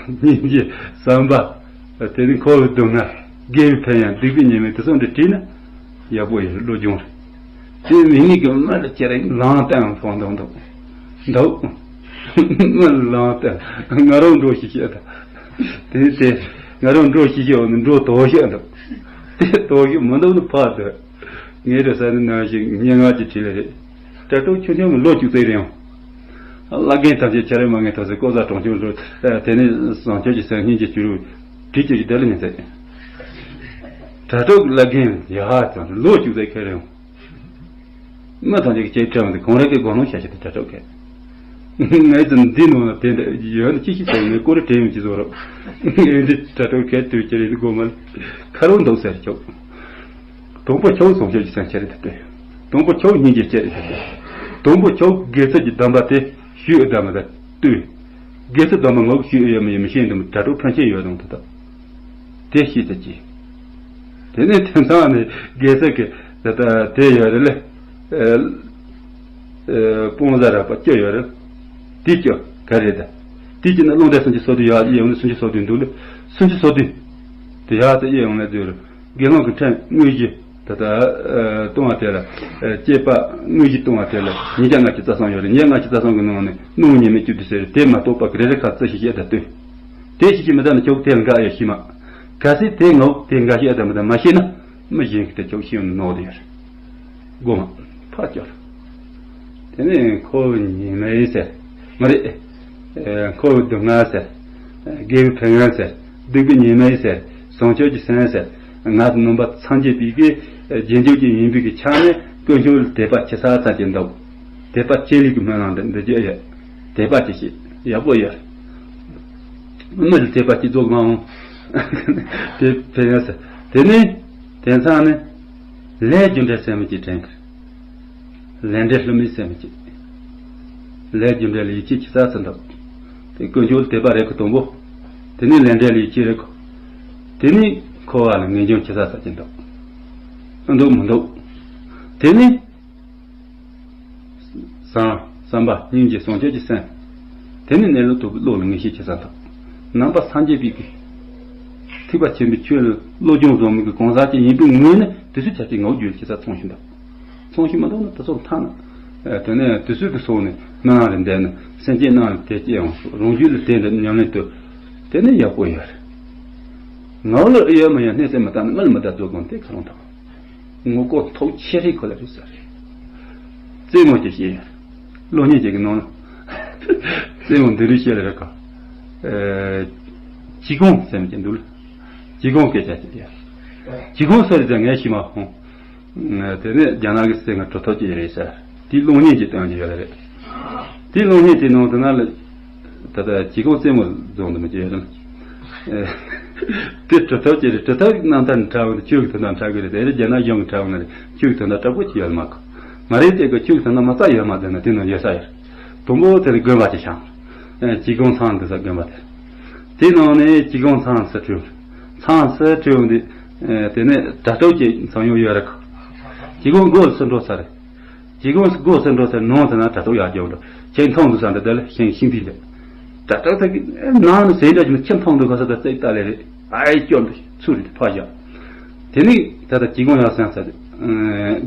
སྙིང་རྗེ། བསམ་པ། དེ་ནི་འཁོར་བའི་སྡུག་བསྔལ། དགེ་བའི་ཕན་ཡོན། སྡིག་པའི་ཉེས་དམིགས་དེ་ཚོ་འདྲ་བྲིས་ན། ཡག་པོ་ཡོད་བློ་སྦྱོང་རེད། དེ་མི་ངེས་ཀྱི་མི་ལ་ཁྱེད་རང་ལངས་བསྟན་ཐོག་འདུག་འདུག་འདུག་མི་ལངས་བསྟན་ང་རང་འགྲོ་ཤེས་ཤེས་དང་། དེ་དེ་ང་རང་འགྲོ་ཤེས་ཤེས་འོ་ནི་འགྲོ་དོགས་ཤེས་འདུག་དེ་དོགས་ཤེས་མི་འདུག་ནི་ཕར་འདུག་ངའི་རེ་ས་ནི་ནང་བཞིན་སྙན་ངག་ཅིག་བྲིས་ལེ་རེད། དྲ་གྲོགས་ཆུང་ཆུང་གི་ལོ་བཅུ་ཙམ་རིང་། བླ་རྒན་ཐམས་ཅད་ཁྱེད་རང་མ་ངན་ཐོག་སེ་ཀོ་ཟ་གྲོང་ཆུང་འགྲོ། དེ་ནས་བཟང་སྤྱོད་ཀྱི་སེམས་སྙིང་རྗེ་བྱུ་རུ་བྲིས་ཀྱི་བདེ་ལ་ཉན་ཚེ། དྲ་གྲོགས་ཀྱི་བླ་རྒན་ཡ་ཧ་ཙང་ལོ་བཅུ་ཙམ་ཁྱེད་རང་། མི་ཐམས་ཅད་ཀྱི་ཅེས་དྲན་འདི་གང་རེད་ཀྱི་དགོངས་ལོང་བྱ་ཞིག་ཏུ་དྲ་གྲོགས་ཁེ། ངས་ཙམ་འདི་ནང་ལ་དེ་འདྲ་ཡོད་ན་ཅི་ཞིག་ཟེར་ནས་ཀོ་རེ་དྲན་ཡོང་ཅི་བཟོ་རོགས། ངས་འདི་དྲ་གྲོགས་ཁེ་དུས་ཀྱི་རེད་དགོངས་མ་ཁ་རོག་འདུག་ཟེར་ཆོག་དང་པོ་ཁྱོད་སྲུང་སྐྱོབ་ཀྱི་སེམས་ཁྱེར་དུ་སྟེ། དང་པོ་ཁྱོད་སྙིང་རྗེ་སྐྱེ་དུ་སྟེ། དང་པོ་ཁྱོད་དགེ་རྩ་གྱི་སྡོམ་པ་དེ་ཞུས་ཨེ་ད་མ་ད་ལྟོས། དགེ་རྩ་སྡོམ་པ་ངོ་ཞུས་ཨེ་ཡོད་མ་ཡིན་མི་ཤེས་འདུག་དྲ་གྲོགས་ཕན་ཆད་ཡོད་དང་དུ་ད། དེ་ཤེས་ཚེ་ཀྱི། དེ་ནས་དེང་སང་ནས་དགེ་རྩ་གི་ད་ད་དེ་ཡོད་རེད་ལེ། ཨེ། ཨེ། སྤོང་བཟའ་རགས་པ་སྐྱོ་ཡོད་རེད། དེ་སྐྱོ་ག་རེད་ད། དེ་སྐྱོ་ན་རླུང་རྟ་སུམ་ཅུ་སོ་བདུན་ཡོད་ཡོད་ནི་སུམ་ཅུ་སོ་བདུན་འདུག་ལེ། སུམ་ཅུ་སོ་བདུན། དེ་ཡག་ཏུ་དབྱེ་ཡོང་ན་དུས་དགེ་སློང་གི་ཕྲན་དངོས་གཞི་ད་ལྟ་ཨ་གཏོང་བ་དེ་ལ་ཨ་སྐྱེས་པ་དངོས་གཞི་གཏོང་བ་དེ་ལ་ཉིས་བརྒྱ་ལྔ་བཅུ་རྩ་གསུམ་ཡོད་རེད། ཉིས་བརྒྱ་ལྔ་བཅུ་རྩ་གསུམ་གི་ནང་ནས་སྣང་བ་ཉེས་དམིགས་བཅུ་དེ་ཟེར་དེ་མ་གཏོགས་པ་གི་རེ་རེ་ཁ་རྩི་ཞིག་བཤད་ད་ལྟོས། དེ་ཞིག་ཅིག་མི་ལྟ་ན་ཁྱོད་དེ་ལ་འགའ་ཡོད་ཤི་མ། གལ་སྲིད་དེ་ངོ་དེ་འགའ་ཤི་ཡོད་དམ་མི་ལྟ་མ་ཤེས་ན་མི་གཞན་གྱིས་དེ་ཁྱོད་ཤི་ཡོང་ནོར་དེ་ཡོད་རེད། སྒོ་མ་ཕར་སྐྱོར། དེ་ནས་འཁོར་བའི་ཉེས་དམིགས་ཟེར། མ་རེད། ཨེ། འཁོར་བའི་སྡུག་བསྔལ་ཟེར། དགེ་བའི་ཕན་ཡོན་ཟེར། སྡིག་པའི་ཉེས་དམིགས་ཟེར། བཟང་སྤྱོད་ཀྱི་སེམས་ཟེར། ང་ཚོ་རྣམ་པ་སངས་རྒྱས་པའི་གི་རྗེས་འཇུག་ཅིག་ཡིན་པའི་གི་ཆ་ནས་དཀོན་མཆོག་ལ་དད་པ་ཆེ་ས་ཙམ་ཅིག་འདུག་དད་པ་ཆེ་ལུགས་ཀྱི་སྨོན་ལམ་འདི་འདི་རྒྱུ་ཡོད། དད་པ་ཆེ་ཞིག་ཡག་པོ་ཡོད། མི་ལ་དད་པ་ཅིག་རྫོགས་མ་འོང་། དེ་ཕན་ཡོན་ཟེར། དེ་ནས་དེང་སང་ནས། ལས་རྒྱུ་འབྲས་སེམས་ཀྱི་དྲན་གི། ལས་འབྲས་བསླུ་མེད་སེམས་ཀྱི། ལས་རྒྱུ་འབྲས་ལ་ཡིད་ཆེས་ཆེ་ས་ཚུལ་འདུག་དེ་ཀུན་སྤྱོད་དད་པ་རེད་གི་དང་པོ། དེ་ནས་ལས་འབྲས་ལ་ཡིད་ཆེས་རེད་གི། དེ་ནས་འཁོར་བ་ལ་ངེས་འབྱུང་ཆེ་ས་ས་ཀྱི་འདུག་འདུག་མི་འདུག་དེ་ནས། བཟང་། བསམ་པ་སྙིང་རྗེ་བཟང་སྤྱོད་ཀྱི་སེམས། དེ་ནི་གནས་ལུགས་རྟོགས་པའི་བློ་ལ་ངེས་ཤེས་ཆེ་ས་དང་། ནང་པ་སངས་རྒྱས་པའི་གི། ཐེག་པ་ཆེན་པོའི་ཆོས་ལ་བློ་སྦྱོང་བཟང་མོ་གི་གང་ཟག་ཅིག་ཡིན་པའི་ངོས་ནས་དེ་ཚོའི་ཆ་རྐྱེན་ངོ་བརྒྱུད་ཆེ་ས་ཚང་ཞིང་དང་། ཚང་ཞིང་མ་གཏོགས་ན་དེ་ཚོར་མཐའ་ན། དེ་ནས་དེ་ཚོའི་གི་སོང་ནས་སྨོན་ལམ་རེ་འདེབས་ན་སེམས་ཅན་རྣམས་ལ་དེ་སྐྱེ་ཡང་རང་རྒྱུད་ལ་དེ་འདྲ་ཉམས་ལེན་དུ། དེ་ནི་ཡག་པོ་ཡོད་རེད། ངའོ་ལ་ཨེ་ཡོད་མ་ཡོད་སྣེ་ཚན་མི་བཏང་ན་མི་ལ་མི་བདག་རྫོགས་དགོངས་དེ་ཁ་རང་དང་། ངོ་ལྐོག་ཐོག་ཆེ་རིགས་ཁོ་ལ་རེད་ཟེར། རྩེད་མོ་ཅིག་བྱས། གློག་བརྙན་ཅིག་གི་ནང་ལ། རྩེད་མོ་འདི་རིགས་བཤད་ལ་རེད་ག་ཨེ། ཅི་གོང་ཟེར་མི་ཅིག་འདུག་ལ། ཅི་གོང་སྐད་ཆ་ཅིག་རེད། ཅི་གོང་ཟེར་ཟེར་ངས་ཤི་མ་ཧོང་། དེ་ནས་རྒྱ་ནག་གི་སྲས་ང་གྲུབ་ཐོབ་ཅིག་རེད་ཟེར། དེའི་གློག་བརྙན་ཅིག་བཏོན་གྱི་ཡོད་རེད། དེའི་གློག་བརྙན་དེ་ནང་དུ་ན་ལ། ད་ལྟ་ཅི་གོང་རྩེད་མོ་རྫོང་དུ་མི་བྱེད་ཡོད་དམ། དེ་གྲུབ་ཐོབ་ཅིག་རེད། གྲུབ་ཐོབ་རྣམ་ཐར་ནས་འཁྲབ་འོང་དུས་ཆོས་ཀྱི་དོན་དག་འཁྲབ་གི་རེད། དེ་རེད་རྒྱ་ནག་གཞུང་གི་འཁྲབ་འོང་ན་རེད། ཆོས་ཀྱི་དོན་དག་འཁྲབ་དགོས་ཀྱི་ཡོད་མ་གོ་ང་རེད་དེ་གི་ཆོས་ཀྱི་དོན་དག་མ་རྩ་ཡོད་མ་རེད་ན་དེ་ནང་ཡོད་ས་ཡོད། དུམ་བུ་དེ་རེད་དགོན་པ་ཅིག་བཞེངས། ཅི་གོང་ཚང་འདུག་ས་དགོན་པ་དེ། དེ་ནང་ནས་ཅི་གོང་ཚང་ས་ཁྲིད། ཚང་ས་ཁྲིད་འོང་དུས། དེ་ནས་དྲ་གྲོགས་ཀྱི་ཚང་ཡོང་ཡོད་རེད་ག་ཅི་གོང་སྒོ་ལ་སུ་འགྲོ་ས་རེད། རྗེ་གོང་སྒོ་སེ་འགྲོ་ཟེར་ནང་ཟེར་ན་དྲ་གྲོགས་ཡར་རྒྱབ་འགྲོ། ཁྱེད་མཐོང་འདུག་ས་འདི་དེ་ལ་ཤིང་ཤིང་དེ་འདི། དྲ་གྲོགས་ཚ་གི་ནང་ནས་ཟེར་འདྲ་ཞིག་ནི་ཁྱེད་མཐོང་འདུག་ག་ས་ད་ཙེག་ལྟ་ལེ་རེད། ཨའི་སྐྱོ་འདུག་ཚུར་རེད་ཕ་བཞག་དེ་ནི་ད་ལྟ་ཅི་གོང་ཡར་སེང་ས་རེད།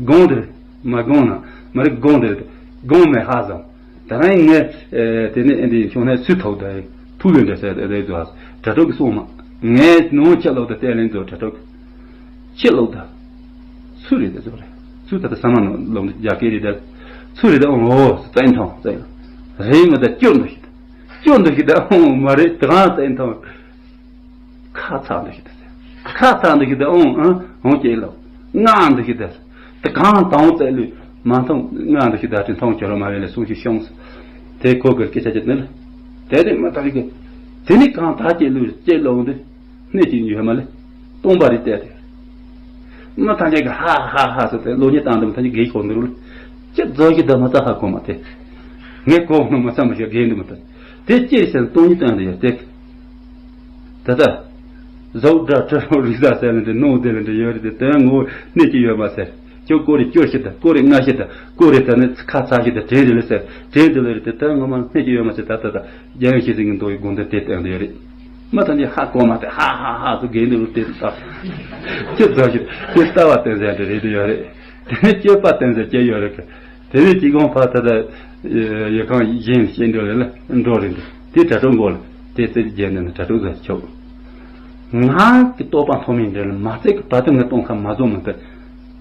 དགོང་དེ་རེད། མ་དགོང་ན་མ་རེད་དགོང་དེ་རེད། དགོང་མེད་ཧ་བཟང་། ད་རང་ངས་དེ་ནི་ཨེ་འདི་བྱུང་ནས་སུས་ཐོག་ད་ཐུག་ལོས་འདྲ་ཟེར་རེད་འདུག་དྲ་གྲོགས་ཀྱི་སོང་མ། ངས་ནང་ཆ་ལོག་ད་བལྟས་ལེན་འདུག་དྲ་གྲོགས་ཀྱི། ཕྱི་ལོགས་དང་། ཚུར་རེད་དེ་ཚུར་རེད། ཚུར་ད་ལྟ་ས་མ་ནོ་ལོག་རྒྱ་སྐད་རེད་དེ། ཚུར་རེད་དེ་ཨོ་ཨོ་བཙན་ཐང་བཙན། རེད་མི་ད་སྐྱོ་འདུག་ཤི་ད། སྐྱོ་འདུག་ཤི་ད་ཨོ་མ་རེད་དེ་གང་བཙན་ཐང་། ཁ་ཚ་འདུག་ཤི་ད། ཁ་ཚ་འདུག་ཤི་ད་ཨོ་ཨ་ཧོང་སྐྱེ་ལོ། ང་འདུག་ཤི་ད། དེ་གང་དང་བཙན་ལུས་མ་མཐོང་ང་འདུག་ཤི་ད་དེ་མཐོང་ཁྱོད་རང་མ་བས་ལས་སུང་ཤི་ཤོང་། དེ་ཁོ་གི་སྐད་ཆ་ཅིག་ནི་ལ། དེ་དེ་མ་ཐག་གི། དེ་ནི་གང་ད་སྐྱེ་ལུས་སྐྱེ་ལོ་འདི། སྣེ་གཅིག་ཡོད་མ་ལེ། སྟོང་པ་རེད་བལྟས་ཏེ། མི་ཐམས་ཅད་ཀྱིས་ཧ་ཧ་ཧ་ཟེར་ཏེ་གློག་བརྙན་བཏང་འདུག་མི་ཐམས་ཅད་དགེ་གོ་འདུག་ལ། ཅི་རྫོགས་ཀྱི་འདི་མ་རྩ་ཧ་གོ་མ་དེ། ངས་གོ་ནོ་མ་རྩ་མ་ཤེས་དགེ་འདུག་མ་ཐམས་དེ་ཅི་ཟེར་སྟོང་ཉིད་བཏང་འདུག་ཡ་དེ། ད་ལྟ། གཟུགས་སྒྲ་དྲི་རོ་རེག་བྱ་ཟེར་ལ་འདི་སྣང་དེ་ལ་འདི་ཡོད་རེད་དེ་དོན་ངོ་བོ་སྣེ་གཅིག་ཡོད་མ་ཟེར། ཁྱོད་ཀོ་རེ་སྐྱོར་ཤི་ད་ཀོ་རེ་ང་ཤི་ད་ཀོ་རེ་ད་ནི་ཁ་ཚ་ཤི་ད་དྲན་རེ་ལ་ཟེར་དྲན་དེ་ལ་རེད་དེ་དོན་ངོ་མ་སྣེ་གཅིག་ཡོད་མ་ཟེར་ད་ད་ད། རྒྱལ་ཡོངས་ཤེས་ཚིག་གི་མདོ་ཡི་དགོངས་དོན་དེ་བསྟན་དུ་ཡོད་རེད། མ་ཐམས་ཅད་ཧ་གོ་མ་སྟེ་ཧ་ཧ་ཧ་ཚོ་རྒན་དུ་རུ་དེ་ལྟ། ཁྱེད་ཚོ་ཞིག་དེ་ལྟ་བ་བསྟན་ཟེར་དེ་རེད་དུ་ཡོད་རེད། དེ་ནས་སྤྱོད་པ་བསྟན་ཟེར་སྐྱེ་ཡོད་རེད་གི། དེ་ནས་གཅིག་གོང་ཕ་ད་ལྟ་ཡུལ་ཁང་གཞན་ཞེ་འགྲོ་རེད་ལ་འགྲོ་རེད་འདུག་དེ་དྲ་གྲོགས་མགོ་ལ་དེ་རྩེ་རྒྱན་ནས་དྲ་གྲོགས་ཟེར་ཆོག་ང་གི་རྟོགས་པ་མཐོ་མིན་འདྲ་ལ་མ་རྩེ་གི་བ་དུ་ངའི་སྟོང་ཁ་མ་བཟོ་མི་ཐུབ།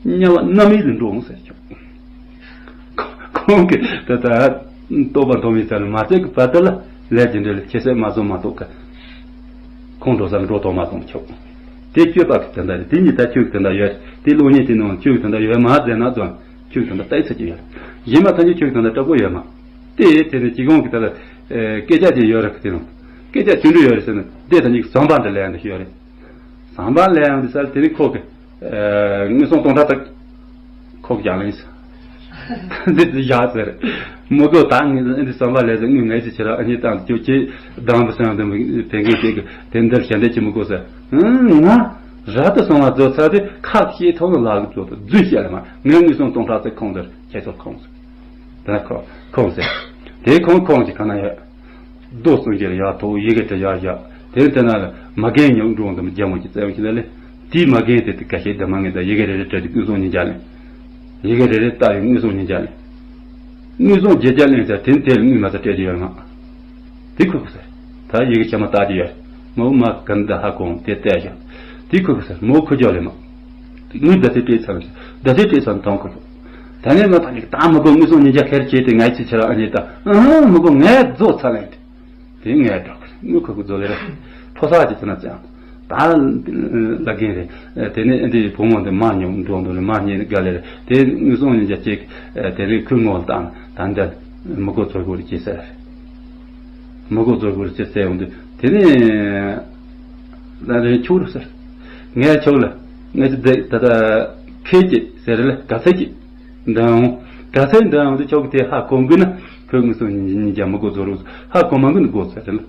དམྱལ་བ་རྣམ་གཡེང་ལ་འགྲོ་འོང་ཟེར་ཆོག་ཁོང་གིས་ད་ལྟ་རྟོགས་པ་མཐོ་མིན་ཚ་ལ་མ་རྩེ་གི་བ་དུ་ལ་ལས་ཀྱི་འདྲ་ལ་ཁྱེད་སེམས་མ་བཟོ་མ་གཏོགས་གི། ཁོང་འགྲོ་ས་འགྲོ་ཐོག་མ་སོང་ཆོག་དེ་སྤྱོད་པ་གི་དོན་དག་རེད། དེ་ཉིད་ད་ཆོས་ཀྱི་དོན་དག་ཡོད་རེད། དེ་གློག་བརྙན་དེ་ནང་ཆོས་ཀྱི་དོན་དག་ཡོད་མ་རེད་ཟེར་ན་ཙང་ཆོས་ཀྱི་དོན་དག་ལྟ་ཡི་ཚོད་ཀྱི་ཡོད་རེད། གཞན་མ་ཐམས་ཅད་ཆོས་ཀྱི་དོན་དག་སྤྲོ་པོ་ཡོད་མ། དེ་དེ་ནི་སྤྱི་ཁོང་གི་ད་ལ་སྐད་ཆ་ཅིག་ཡོད་རེད་གི་དེ་ནང་སྐད་ཆ་ཆུང་འདྲི་ཡོད་རེད་ཟེར་ན་དེ་ད་ཉིད་ཟམ་པ་འདྲ་ལས་འདི་ཤི་ཡོད་རེད། ཟམ་པ་ལས་འདི་ས་དེ་ནི་ཁོ་གི་དངུལ་སོང་སྟོང་ཕྲག་དག་ཁོག་རྒྱག་ལེན་ཟེར། འདི་འདི་བཞག་ཟེར། མི་དགོས་ད་ངས་འདི་བསམ་པ་ལས་ཟེར་དངུལ་ངས་ཅི་བྱེད་ར་ཨ་ནི་དང་ཁྱོད་ཀྱིས་སྡང་བ་སེམས་དང་བེད་སྐད་བྱེད་གི་དེ་འདིར་ཞལ་འདེབས་ཀྱི་མི་དགོས་ཟེར། ང་ར་ཏི་སོང་བ་རྫོགས་ཚར་དུས་ཁ་ཤས་ཐོག་ནས་ལག་གི་རྫོགས་དུ་རྫུས་བཤད་ལ་མ་ངས་དངུལ་སོང་སྟོང་ཕྲག་ཚེ་ཁོང་ཟེར་ཁྱེད་ཚོར་ཁོང་ཟེར། ད་ཁོ་ཁོང་ཟེར། དེ་ཁོང་ཁོང་གི་ག་ན་ཡོད། རྡོ་གསུམ་གྱི་ཡར་ཐོག་ཡི་གེ་དེ་ཡར་བཞག་དེ་དེ་ན་ལ་མ་རྒན་ཉོག་འགྲོ་འདི་རྒྱ་མོ་གྱི་བཙན་བྱས་ལ་ལས། དེའི་མ་རྒན་དེ་དེ་ག་ཤེད་དེ་མ་ངེས་ད་ཡི་གེ་རེ་རེ་སྤྲད་དེ་དངུལ་སོང་ཉིས་བརྒྱ་ལེན། ཡི་གེ་རེ་རེ་ལྟ་ཡི་དངུལ་སོང་ཉིས་བརྒྱ་ལེན། དངུལ་སོང་བརྒྱད་བརྒྱ་ལེན་ཚར་དེ་དེ་ལ་དངུལ་མ་ཚ་སྤྲད་ཀྱི་ཡོད་མ། དེ་ཁུ་ཁུ་ཟེར། ད་ཡི་གེ་ཆ་མ་ལྟ་གྱི་ཡོད། མོ་མ་གན་ད་ཧ་གོང་དེ་བལྟས་ཤག་དེ་ཁུ་ཁུ་ཟེར་མོ་ཁུ་ཅོ་ལེ་མ། དངུལ་ཟླ་ཚེས་སྤྲད་ཚར་ཟླ་ཚེས་སྤྲད་ཚར་དང་ཁུ་ཁུ། ད་ནས་མ་ཐག་ཉིད་ད་མི་དགོས་དངུལ་སོང་ཉིས་བརྒྱ་ཁེར་བྱས་ཏེ་ངའི་ཚེ་ཆེ་ར་ཨ་ཉེ་ད་ཨ་མི་དགོས་ངས་རྫོགས་ཚར་ལེན་ཏེ། དེ་ངས་འགྲོ་གི་དངུལ་ཁུ་ཁུ་རྫོགས་ལེ་ར། ཕོ་གསར་གྱི་ཚེ་ན་ཙང་ད་ལ་རྒན་རེད། དེ་ནས་འདི་བུ་མོ་འདི་མ་ཉོ་འགྲོ་འདུག་ལེ་མ་ཉེ་དགའ་ལེ་ར་དེ་དངུལ་སོང་ཉིས་བརྒྱ་ཅིག་དེ་རིང་ཁུ་ངོ་ལ་བཏང་ད་འདི་མི་དགོས་ཚོར་གུ་རེ་ཅི་ཟེར། མི་དགོས་ཚོར་གུ་རེ་ཅི་ཟེར་འོང་དུས་དེ་ནས་ད་རེ་ཁྱོད་རུ་ཟེར། ངས་ཁྱོད་ལ་ངས་ཅི་བསྡད་ད་ད། ཁྱེད་ཀྱིས་ཟེར་ལ་ག་ཚད་ཀྱིས་འདི་འོང་། ག་ཚད་འདི་འོང་དུ་ཆོག་གི་དེ་ཧ་གོ་དགོས་ན་ཁོས་དངོས་སུ་ཉིན་ཉིན་རྒྱ་མི་དགོ་རྫོགས་རུ་ཧ་གོ་མ་དགོས་ན་དགོ་ཟེར་ལ།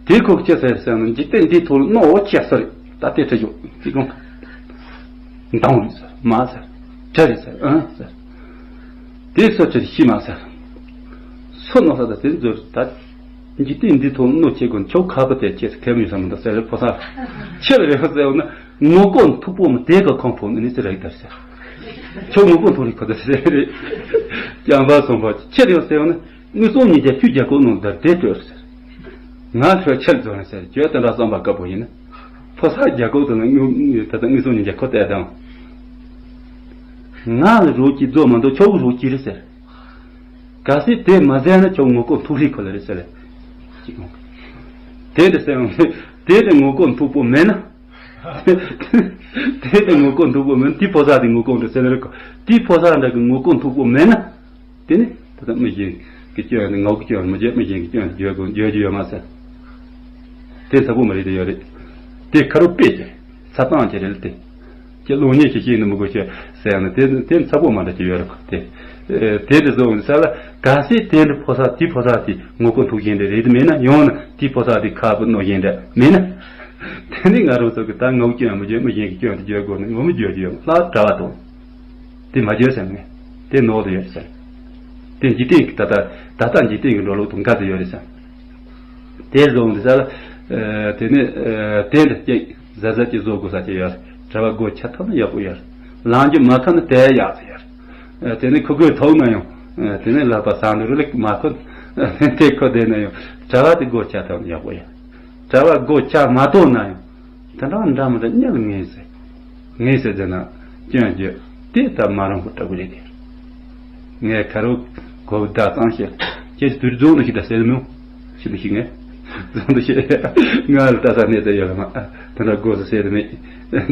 དེ་ཁོ་ཅི་ཟེར་ཟེར་ན་འཇིག་རྟེན་འདིའི་ཐོག་ལ་གནོད་པ་ཆེ་ས་རེད། ད་དེ་ཁྲིད་ཆོག་ཅི་གོང་། འདང་རེད་ཟེར་མ་ཟེར། གྲི་རེད་ཟེར་ཨང་ཟེར། དེ་སོ་ཁྲིད་ཤི་མ་ཟེར། སོ་གནོད་ས་ད་དེ་འཛོལ་ད། འཇིག་རྟེན་འདིའི་ཐོག་གནོད་ཆེ་དགོས་ཁྱོད་ཁ་པ་དེ་ཁྱེད་ཁེམ་ཡོད་ས་མི་འདུག་ཟེར་ཕོ་ས། ཁྱེད་རེད་ཟེར་བ་ན། ངོ་ལྐོག་མཐུག་པོ་མི་དེ་ག་ཁོང་ཕོ་ནི་ནི་ཟེར་རེད་དར་ཟེར། ཁྱོད་ངོ་ལྐོག་མཐུག་རིག་ཁོ་དར་ཟེར་རེད། ཀྱང་པ་སོང་པ་ཁྱེད་ཡོད་ཟེར་བ་ན་དངུལ་སོང་ཉིས་བརྒྱ་ཁྱོད་རྒྱ་ཁོག་ནང་དར་དེ་སྤྲོད་ཟེར། ང་ཁྱོད་ཁྱེད་རྫོགས་ནས་ཟེར་ཁྱོད་དེ་འདྲ་བསམ་པ་དཀར་པོ་ཡིན་ན། ཕོ་ས་རྒྱ་ཁོག་དང་དངུལ་ད་ལྟ་དངུལ་སོང་ཉིས་བརྒྱ་ཁོ་དེ་དང་། ང་ལ་རོགས་ཀྱི་རྫོགས་མ་འདུག་ཁྱོད་རོགས་ཀྱི་རེད་ཟེར། གལ་སྲིད་དེ་མ་ཟད་ན་ཁྱོད་ངོ་ལྐོག་མཐུག་རིག་ཁོ་ལ་རེད་ཟེར། དེ་འདྲ་ཟེར་ཡང་དེ་ལས་ངོ་ལྐོག་མཐུག་པོ་མེད་ན། དེ་ལས་ངོ་ལྐོག་མཐུག་པོ་མེད་ན་དེ་ཕོ་གསར་དེ་ངོ་ལྐོག་འདྲ་ཟེར་ལ་རེད་གོ། དེ་ཕོ་གསར་འདྲ་གི་ངོ་ལྐོག་མཐུག་པོ་མེད་ན། དེ་ནི་ད་ལྟ་མི་གཞན་གྱི་སྐྱོན་ནི་ངག་གི་སྐྱོན་མི་བརྗོད་མི་གཞན་གྱི་སྐྱོན་བརྗོད་དགོས་བརྗོད་རྒྱུ་ཡོད་མ་ཟེར། དེ་ཚ་པོ་མ་རེད་དེ་ཡོད་རེད། དེ་ཁ་རུ་དཔེ་ཅན་ཚ་བཏང་ཅི་རེད་དེ། ཀྱི་གློག་བརྙན་ཞིག་ཤེས་ནི་མི་དགོས་ཤེས་ཟེར་ཡང་ན་དེ་དེ་ཚ་པོ་མ་འདྲ་ཅིག་ཡོད་རེད་དེ། དེ་དེ་བཟོ་འོང་ས་ལ་གལ་སྲིད་དེ་འདྲ་ཕོ་གསར་དེ་ཕོ་གསར་དེ་ངོ་ལྐོག་མཐུག་བཞིན་དེ་རེད་དེ་མེད་ན་ཡང་ན་དེ་ཕོ་གསར་དེ་ཁ་བུ་གནོད་བཞིན་དེ་མེད་ན། དེ་ནི་ང་རང་ཚོ་གི་ད་ངག་སྐྱོན་མི་བརྗོད་མི་གཞན་གྱི་སྐྱོན་དེ་བརྗོད་དགོས་ནི་ངོ་མི་བརྗོད་རྒྱུ་ཡོད་ལྷག་གྲྭ་བ་དང་། དེ་མ་བརྗོད་ཟེར་ནས་དེ་ནོར་དུ་ཡོད་ཟེར། དེ་འཇིག་རྟེན་གྱི་ད་ལྟ་ད་ལྟ་འཇིག་རྟེན་གྱི་འགྲོ་ལུགས་དང་འགལ་དུ་ཡོད་རེད་ཟེར། དེ་བཟོ་འོང་དུས་ས་ལ། དེ་ནས་དེ་འདྲ་ཅིག་གཟབ་གཟབ་ཅིག་བཟོ་དགོས་ས་ཅིག་ཡོད། གྲྭ་པ་སྒོ་ཕྱེ་ཐུབ་ན་ཡག་པོ་ཡོད། ལངས་རྒྱུ་མ་ཁ་ན་དེ་ཡག་ས་ཡོད། དེ་ནས་ཁུ་ཁོས་ཐོག་ན་ཡང་། དེ་ནས་ལག་པ་ས་འདུར་ལེགས་མ་ཁོ། དེ་ཁོ་བསྡད་ན་ཡང་གྲྭ་པ་དེ་སྒོ་ཕྱེ་ཐུབ་ན་ཡག་པོ་ཡོད། གྲྭ་པ་སྒོ་ཕྱེ་མ་ཐུབ་ན་ཡང་། དེ་འདྲ་འདྲ་མི་འདྲ་གཉིད་ངེས་ཟེར། ངེས་ཟེར་ཟེར་ན་སྐྱོན་བརྗོད་དེ་ལྟར་མ་རུང་བ་ལྟ་བུ་རེད་དེ། ངས་ཁ་རོག་གོ་བརྡ་གཙང་བཤད་ཁྱེད་ཀྱི་དུས་རྫོང་དུ་ཞིག་ད་ཟེར་མྱོང་ཞིག་མི་ཤེས་ངས་རྫོང་དུ་ཞིག་ང་ལ་ལྟ་ས་གནས་ཚུལ་ཡོད་ལ་མ་དེ་འདྲ་དགོས་སུ་ཟེར་དུ་མེད།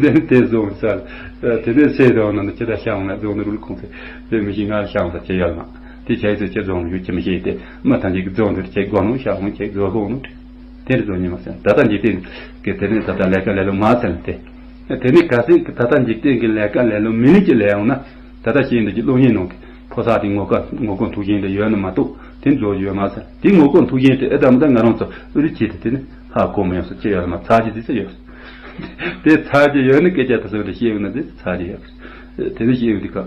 དེ་དེ་རྫོང་ས་དེ་ནས་ཟེར་དུ་ན་ཁྱེད་ད་ཤང་ན་རྫོང་དུ་རུལ་ཁོང་ཚེ་དེ་མི་ཤེས་ང་ལ་ཤང་ས་ཁྱེད་ཡོད་ལ་མ་དེ་ཁྱེད་ཚོ་ཁྱེད་རྫོང་དུ་ཡོད་ཁྱེད་མི་ཤེས་དེ་མ་ཐམས་ཅད་ཀྱི་རྫོང་དུ་ཁྱེད་དགོས་ནོ་ཤང་ཁྱེད་དགོས་ཁོང་ནོ། དེར་བཟོ་ཉི་མ་ཟེར་ད་ལྟ་འཇིག་རྟེན་གྱི་དེ་ནས་ད་ལྟ་ལས་ཀ་ལས་ལོ་མ་ཟེར་ཏེ། དེ་ནས་གལ་སྲིད་ཀྱི་ད་ལྟ་འཇིག་རྟེན་གྱི་ལས་ཀ་ལས་ལོ་མི་ནི་ཀྱི་ལས་ཡོང་ན་ད་ལྟ་ཤེས་འདི་ཀྱི་གློག་བརྙན་ནང་གི་ཕོ་གསར་དེ་ངོ་ཀ་ངོ་ལྐོག་མཐུག་ཅན་དེ་ཡོད་ན་མ་གཏོགས་དེ་བཟོ་ཡོད་མ་ཟེར་དེ་ངོ་ལྐོག་མཐུག་ཅན་དེ་ཨེ་ད་མི་ད་ང་རང་ཚོ་ཨུ་རུ་བྱེད་དེ་དེ་ནི་ཧ་གོ་མ་ཡོང་ས་ཅི་ཡོད་ལ་མ་ཚར་གྱི་དེ་ཚོ་ཡོད། དེ་ཚར་གྱི་ཡོད་ནི་སྐད་ཆ་དེ་ཚོ་དེ་ཤེས་ཡོད་ན་དེ་ཚར་གྱི་ཡོད། དེ་ནི་ཤེས་ཡོད་དེ་ཁ།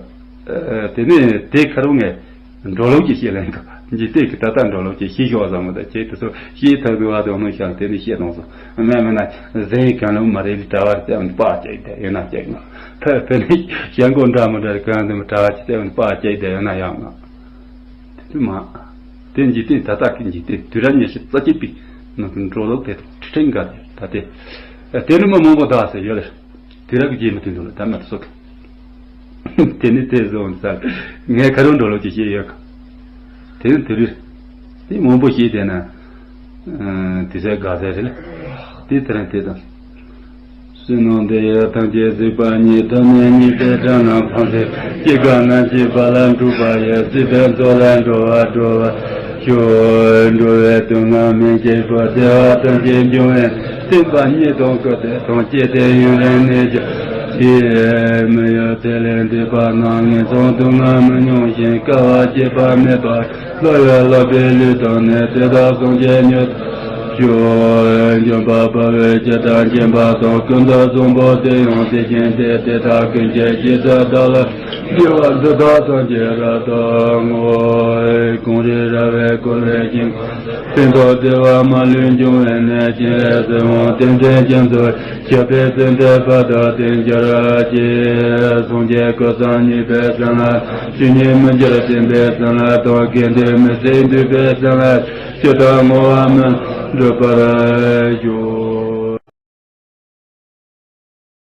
དེ་ནི་དེ་ཁ་རུ་ངས། འགྲོ་ལུགས་ཀྱི་ཤེས་ལེན་ག་འཇིག་རྟེན་གྱི་ད་ལྟ་འགྲོ་ལུགས་ཀྱི་ཤེས་ཤོག་བཟང་མོ་དང་ཁྱེད་དེ་ཚོ་ཤེས་ཐུབ་དགོས་བ་དང་མི་ཤང་དེ་ནི་ཤེས་དང་སོང་མེད་མེད་ན་གཟན་གང་ལུགས་མ་རེད་ལི་གྲྭ་བར་བལྟས་འོན་པ་ཅིག་དེ་ཡོད་ན་ཅིག་ན་ཕ་ཕ་ནི་ཞལ་མགོ་འདྲ་མི་འདྲ་རེད་གང་དུ་མི་གྲྭ་བར་ཅིག་བལྟས་འོན་པ་ཅིག་དེ་ཡོད་ན་ཡང་ན་དེ་མ་དེ་འཇིག་རྟེན་ད་ལྟ་གི་འཇིག་རྟེན་དུས་རབས་ཉི་ཤུ་རྩ་གཅིག་པའི་ནང་གི་འགྲོ་ལུགས་དེ་ཁྲི་ཕྲན་འགའ་དེ་ད་དེ་དེ་ནི་མི་མང་པོ་དག་ཟེར་ཡོད་ལ། དུས་རབས་ཀྱི་རྗེས་མི་མཐུན་འདུག་ལ་ད་མ་ཐུག་སོགས། དེ་ནི་དེ་བཟོ་འོང་ས། ངས་ཁ་རོག་འགྲོ་ལུགས་ཀྱི་ཤེས་ཡོད་ག་དེ་ནི་དེ་རིགས། དེ་མང་པོ་ཤེས་བསྡད་ན། དེ་ཚད་དགའ་ཚད་རེད་ལ། དེ་ལྟར་དེ་དང་། བསོད་ནམས་འདི་ཡི་ཐམས་ཅད་གཟིགས་པ་ཉིད། ཐོབ་ནས་ཉིད་དུ་བྱང་ན་ཕངས་ཏེ། སྐྱེ་རྒ་ན་འཆིའི་རྦ་རླབས་འཁྲུགས་པ་ཡི། སྲིད་པའི་མཚོ་ལས་འགྲོ་བ་སྒྲོལ་བར་ཤོག་འགྲོ་བའི་དོན་རྣམས་སྨིན་བྱེད་པ། བདེ་བ་ཐམས་ཅད་འབྱུང་བའི། བསྟན་པ་ཉིད་དང་སྐུ་སྟེ་དང་བཅས་ཏེ་ཡུན་རིང་གནས་ཀྱང་། ཆེས་མི་ཡུལ་དེ་ལས་འདས་པ་རྣམས། ངན་སོང་སྡུག་བསྔལ་མི་མྱོང་ཞིང་། བསྐལ་པ་བྱེད་པ་མེད་པ། སླར་ཡང་ལག་པའི་ལུས་བཏང་ནས། དེ་དག་སངས་རྒྱས་མྱུར་ཐོབ་ཤོག་འཇོམས་པ་དཔའ་བོས་ཇི་ལྟར་མཁྱེན་པ་དང་། ཀུན་ཏུ་བཟང་པོ་དེ་ཡང་དེ་བཞིན་ཏེ། དེ་དག་ཀུན་གྱི་རྗེས་སུ་བདག་སློབ། དགེ་བ་འདི་དག་ཐམས་ཅད་རབ་ཏུ་བསྔོ། གངས་རི་ར་བས་བསྐོར་བའི་ཞིང་ཁམས། ཕན་འདོགས་བདེ་བ་མ་ལུས་འབྱུང་བའི་གནས། སྤྱན་རས་གཟིགས་དབང་ལྡན་དེ་མཁྱེན་པའི། ཞབས་པད་བརྟན་མཐའི་བར་དུ་བརྟན་གྱུར་ཅིག་སངས་རྒྱས་སྐུ་གསུམ་བརྙེས་པའི་བྱིན་རླབས། ཆོས་ཉིད་མི་འགྱུར་བརྟན་པའི་བྱིན་རླབས་དང་། དགེ་འདུན་མི་ཟད་འདུས་པའི་བྱིན་རླབས། ཇི་ལྟར་བསྔོ་བ་མི་འགྲུབ་པར་ཤོག